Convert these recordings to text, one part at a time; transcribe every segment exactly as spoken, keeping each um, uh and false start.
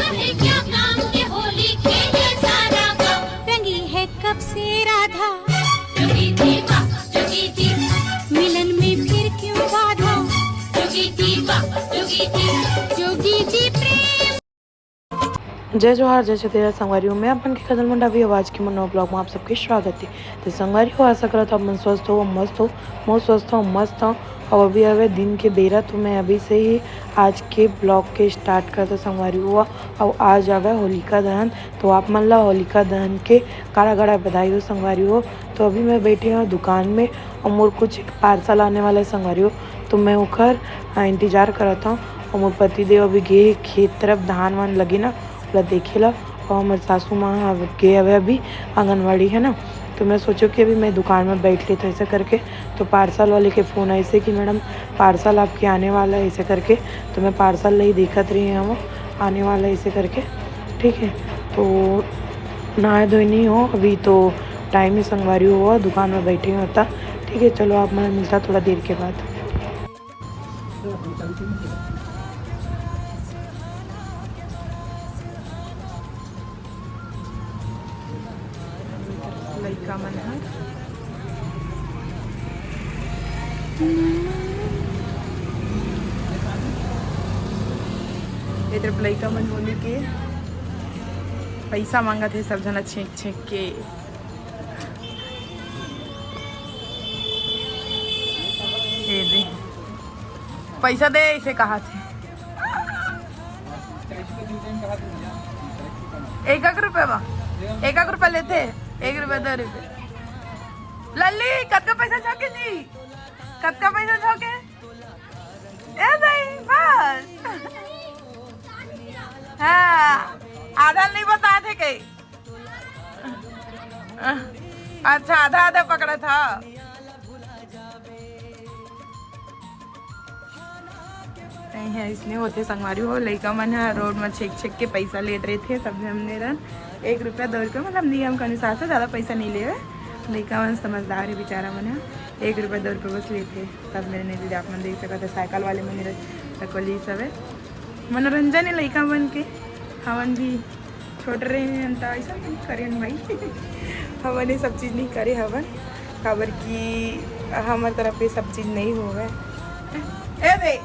क्या काम के होली खेले सारा गाँव। रंगी है कब से राधा। जोगी जी वाह, जोगी जी। मिलन में फिर क्यों बाधा। जोगी जी वाह, जोगी जी। जोगी जी प्रेम। जय जोहार, जय छत्तीसगढ़ संगवारी हो। मैं अपन के काजल मंडावी, आवाज के मनो ब्लॉग में आप सबके स्वागत है। तो संगवारी हो, आशा करत हो आप मन स्वस्थ हो, मस्त हो। मैं स्वस्थ हूँ, मस्त हूँ। और अभी हवे दिन के बेरा, तो मैं अभी से ही आज के ब्लॉग के स्टार्ट करता संगवारी हो। और आज हवे होलिका दहन, तो आप मन ला होलिका दहन के गाड़ा गाड़ा बधाई हो संगवारी हो। तो अभी मैं बैठे हूँ दुकान में और मोर कुछ पार्सल आने वाला है संगवारी हो, तो मैं ओखर, आ, इंतजार करत हूँ। और मोर पति देव अभी गे हे खेत तरफ, धान वान लगे ना, ओला देखे ला। और हमर सासू माँ ह गे हवे अभी आंगनवाड़ी, है ना, तो मैं सोचो कि अभी मैं दुकान में बैठ लेता ऐसे करके। तो पार्सल वाले के फ़ोन ऐसे कि मैडम, पार्सल आपके आने वाला है ऐसे करके। तो मैं पार्सल ला ही देखत रही हूँ, आने वाला है ऐसे करके। ठीक है, तो नहाए धोए नहीं हो अभी, तो टाइम ही संगवारी हो, दुकान में बैठे ही होता। ठीक है, चलो आप मन मिलता थोड़ा देर के बाद। लइका मन ह, ये तरफ लइका मन होली के पैसा मांगत हे सब झन छेंक छेंक के। ये दे, पैसा दे, इसे कहा थे। एक एक रुपया बा, एक एक रुपया लेते, एक रुपया, दो रुपया। लल्ली, कतका पैसा झोंके जी? कतका पैसा झोंके? ए दाई, बस। हाँ, आधा नहीं बता थे कहीं। अच्छा, आधा आधा पकड़ा था। नहीं है, इसने होते संगवारी हो, लइका मन ह रोड में छेक छेक के पैसा लेत रहिथे, सब झन हमने रन एक रुपया, दो रुपया, मतलब नियम के अनुसार से ज्यादा पैसा नहीं लेवे। लइका मन समझदार है बेचारा मन ह, एक रुपया, दो रुपया बस लेथे। सब मेरे नहीं दीदी, आप मन देख सकत है, साइकिल वाले मन रहे, तो कॉलेज सब है। मनोरंजन है लइका मन के, हमन भी छोट रहे हैं त ऐसा नहीं करे भाई। हमन ये सब चीज नहीं करे हवन, काबर कि हमर तरफ ये सब चीज नहीं होवे। ए बे,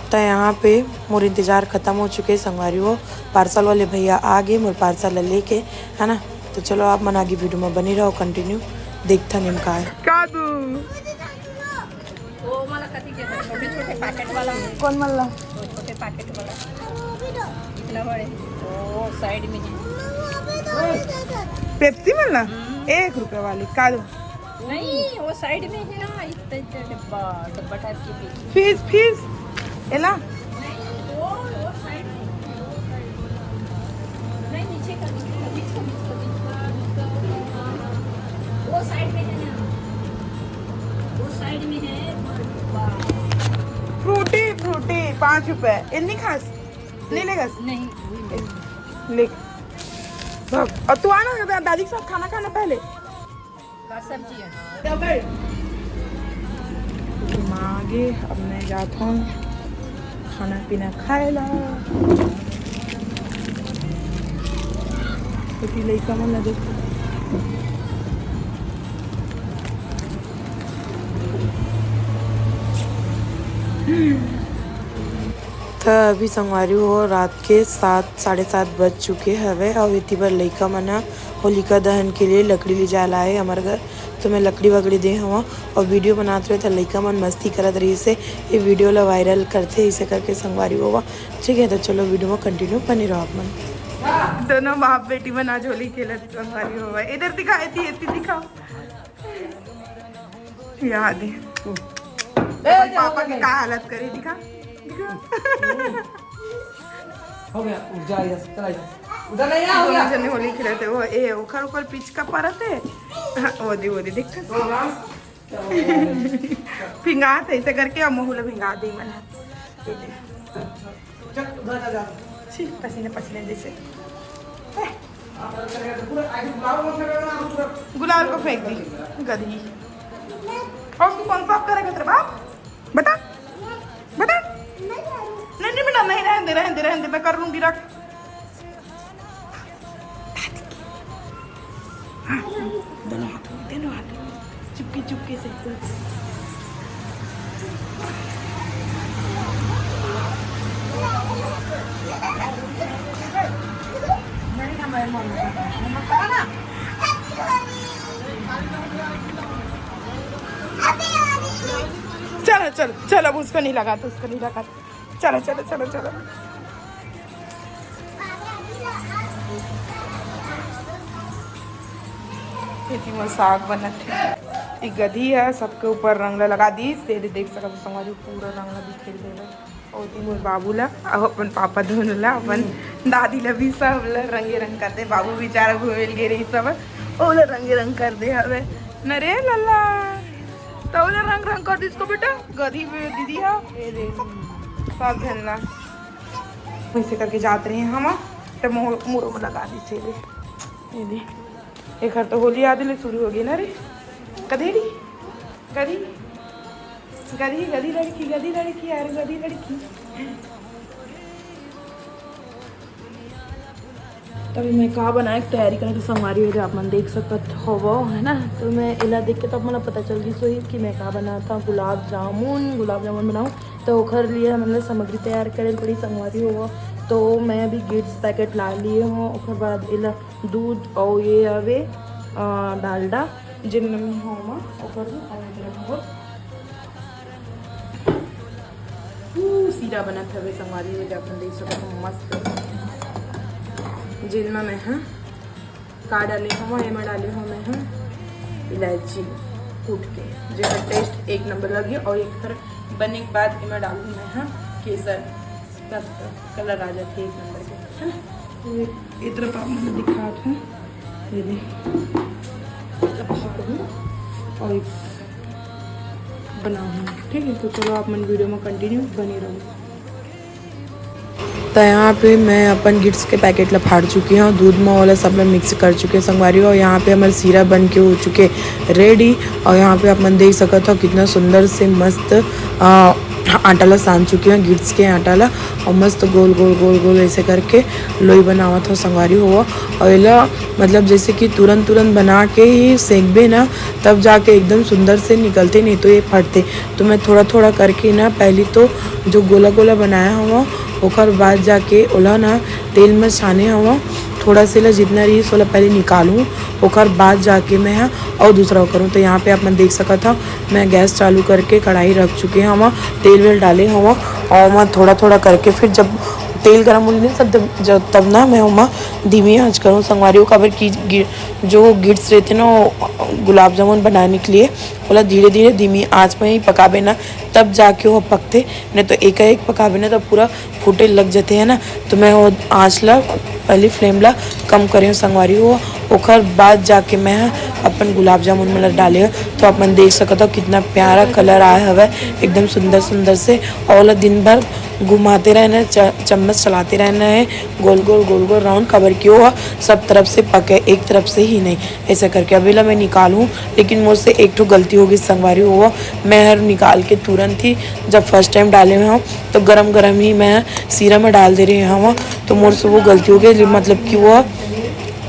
त यहाँ पे मोर इंतजार खत्म हो चुके संगवारी हो। पार्सल वाले भैया आ गए मोर पार्सल ला लेके, है ना। तो चलो आप मन आगे वीडियो में बनी रहो, कंटिन्यू देखथन एम का है। का दू? वो वाला कथी के है? छोटे छोटे पैकेट वाला। कौन वाला? वो छोटे पैकेट वाला। इतना बड़े। वो साइड में है। पेप्सी वाला? हम्म। एक रुपया वाली का दू? नहीं, वो साइड में है ना, इतना, इतना डब्बा, डब्बा टाइप की भी। फीस, फीस, एला? नहीं, वो, वो साइड में, वो साइड में। नहीं, नीचे का, नीचे का, बीच का, बीच का, बीच का। वो साइड में है ना, वो साइड में है, डब्बा। फ्रूटी, फ्रूटी, पाँच रुपए। ये नहीं खास? नहीं लेगा? नहीं, नहीं। ले। भाग। और तू आना दा-, दादी के साथ खाना खाना पहले। का सब्जी है? माँ आगे, अब मैं जात हूँ खाना पीना खाए ला। छोटी लइका मन ला देखो। त अभी संगवारी हो, रात के सात, साढ़े सात बज चुके हवे, अउ एती बर लइका मन ह होलिका दहन के लिए लकड़ी ले जाए ला आए हमर घर। तो मैं लकड़ी वकड़ी दे हवं अउ वीडियो बनात रहे, त लइका मन मस्ती करत रहिस हे, ये वीडियो ला वायरल करथे, इसे करके संगवारी हो। ठीक है, तो चलो वीडियो में कंटिन्यू बने रहो आप मन। दोनों बाप बेटी मन आज होली खेलत संगवारी हो। इधर दिखा, एती, एती दिखा। यहाँ दे। ए, पापा के का हालत करे, दिखा, दिखा। हो गया, उठ जा, इधर चला जा। उधर नहीं आ, हो दोनों गया। जने होली खेलत हे, वो, ए, ओखर ऊपर पिचका परत हे। हाँ, वो दे, वो दे, देख। तो राम, फिंगात हे, ऐसे करके हम महू ला फिंगा दे मन। चल, उधर जा, जा। छी, पसीने, पसीने जैसे। गुलाल को फेंक दी, गधी। और उसको कौन साफ करेगा? तेरा बाप, बता, बता। नहीं, नहीं बेटा, नहीं, रहने दे, रहने दे, रहने दे, मैं कर लूंगी, रख। हाँ, दोनों हाथों में, दोनों हाथों में, चुपके चुपके से। चलो चलो चलो, अब उसको नहीं लगाते, उसको नहीं लगाते। चलो चलो चलो चलो। एती मोर साग बनत हे। ये गधी है, सबके ऊपर रंग ला लगा दी। से देख सकत हो संगवारी, पूरा रंग ला बिखेर देवे। और ती मोर बाबू ला, अउ अपन पापा दोनों ला, अपन दादी ला भी, सब ला रंगे रंग कर दे। बाबू बेचारा घूमे ल गे रही सब, ओला रंगे रंग कर दे हवे। न रे लल्ला, तो ओला रंग रंग कर दिस को बेटा, गधी में दीदी हा। ये दे, सब झन ला वैसे करके जात रहे हम, तो मोर, मोरो में लगा दिस। ये दे, ये दे, एकर तो होली आदि ले शुरू हो गई ना रे। गधेड़ी, गधी, गधी, गधी लड़की, गधी लड़की, यार गधी लड़की। तभी मैं का बनाए के तैयारी करके संगवारी हो, जो आप मन देख सकत होवो, है ना। तो मैं एला देख के तब मोला पता चल गई सोई कि मैं का बनाता। गुलाब जामुन, गुलाब जामुन बनाऊँ, तो ओखर लिए हमन ला सामग्री तैयार करे ल पड़ी संगवारी हो। तो मैं अभी गिट्स पैकेट ला लिए हूँ, ओखर बाद एला दूध और ये हवे, अ, डालडा, जेन में हूँ मैं, ओकर भी खाने के लिए बहुत। ऊ, सीरा बनत हवे संगवारी हो, जो आप मन देख सकत हो, मस्त। जेन में मैं, हाँ, का डाले हूँ, एमा डाले हूँ मैं, हाँ, इलायची कूट के, जेकर टेस्ट एक नंबर लगी। और एकर बने के बाद एमा डालूँ मैं, हाँ, केसर, मस्त कलर आ जाथे एक नंबर के, है ना। तो ये, ये तरफ आप मन दिखात हूँ, ये दे, मतलब फाड़ हूँ और एक बनाऊँ, ठीक है। तो चलो आप मन वीडियो में कंटिन्यू बने रहो। तो यहाँ पे मैं अपन गिट्स के पैकेट ला फाड़ चुकी हूँ, दूध में वाला सब मैं मिक्स कर चुके हैं संगवारी। और यहाँ पे हमारे सीरा बन के हो चुके रेडी। और यहाँ पे आप मन देख सकत हो कितना सुंदर से मस्त, आ, आटा ला सान चुकी हूँ, गिट्स के आटा ला, और मस्त गोल गोल गोल गोल ऐसे करके लोई बनावत हो संगवारी हो। और एला मतलब जैसे कि तुरंत तुरंत बना के ही सेकबे ना, तब जाके एकदम सुंदर से निकलते, नहीं तो ये फटते। तो मैं थोड़ा थोड़ा करके ना, पहले तो जो गोला गोला बनाया हूँ, ओकर बाद जाके ओला ना तेल में छाने हूँ। थोड़ा से ला जितना रही, ओला पहले निकालूँ, ओकर बाद जाके मैं, हाँ, और दूसरा करूँ। तो यहाँ पे आप मन देख सकत हो, मैं गैस चालू करके कढ़ाई रख चुके हूँ, तेल वेल डाले हूँ, और मैं थोड़ा थोड़ा करके फिर जब तेल गरम होने, तब, जब, तब ना मैं ओमा धीमी आंच करूँ संगवारी हो, काबर कि गि-, जो गिट्स रहते ना, वो गुलाब जामुन बनाने के लिए, ओला धीरे धीरे धीमी आंच में ही पकाबे ना, तब जाके वो पकते, नहीं तो एकाएक पकाबे ना, तो पूरा फूटे लग जाते हैं ना। तो मैं वो आंच ला, पहली फ्लेम ला कम करे हूँ संगवारी हो, ओकर बाद जाके मैं अपन गुलाब जामुन में ला डाले हूँ। तो आप मन देख सकत हो कितना प्यारा कलर आया हवे, एकदम सुंदर सुंदर से। और ओला दिन भर घुमाते रहना है, च-, चम्मच चलाते रहना है, गोल गोल गोल गोल राउंड, काबर कि वो सब तरफ से पके, एक तरफ से ही नहीं। ऐसा करके अब एला मैं निकालूँ, लेकिन मोर से एक ठो गलती हो गई संगवारी हो, मैं हर निकाल के तुरंत ही जब फर्स्ट टाइम डाले हुए हूँ तो गरम गरम ही मैं सीरा में डाल दे रहे हूँ, तो मोर से वो गलती हो गई, मतलब कि वो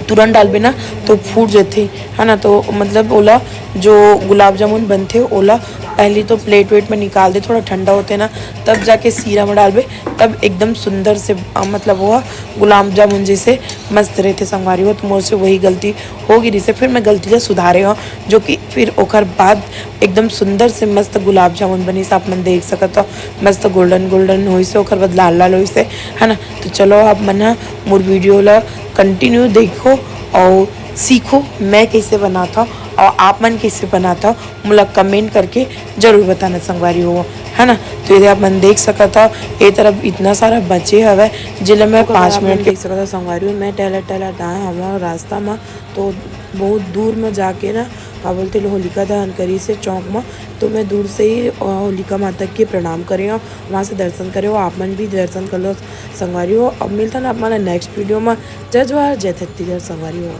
तुरंत डालबे ना तो फूट जाते, है ना। तो मतलब ओला जो गुलाब जामुन बनते ओला पहले तो प्लेट वेट में निकाल दे, थोड़ा ठंडा होते ना, तब जाके सीरा में डालबे, तब एकदम सुंदर से, अ, मतलब वो गुलाब जामुन जैसे मस्त रहते संगवारी हो। तो मोर से वही गलती हो गई, जिसे फिर मैं गलती ला सुधारे हूँ, जो कि फिर ओकर बाद एकदम सुंदर से मस्त गुलाब जामुन बनी से आप मन देख सकत हो, मस्त गोल्डन गोल्डन होई से, ओकर बाद लाल लाल होई से, है ना। तो चलो आप मन ह मोर वीडियो ला कंटिन्यू देखो और सीखो मैं कैसे बनाता हूँ और आप मन कैसे बनाता हो, मोला कमेंट करके जरूर बताना संगवारी हो, है ना। तो ये आप मन देख सकत हो, ये तरफ इतना सारा बचे हवे, जेला मैं ओकर बाद पाँच आप मिनट मन के देख सकत हो संगवारी हो, मैं टहलत टहलत आए हवं रास्ता में, तो बहुत दूर में जाके ना, का बोलते, होलिका दहन करी से चौक में, तो मैं दूर से ही, अ, होलिका माता के प्रणाम करे हूँ, वहाँ से दर्शन करे हो, आप मन भी दर्शन कर लो संगवारी हो। अब मिलता ना आप मन नेक्स्ट वीडियो में। जय जोहार, जय छत्तीसगढ़ संगवारी हो।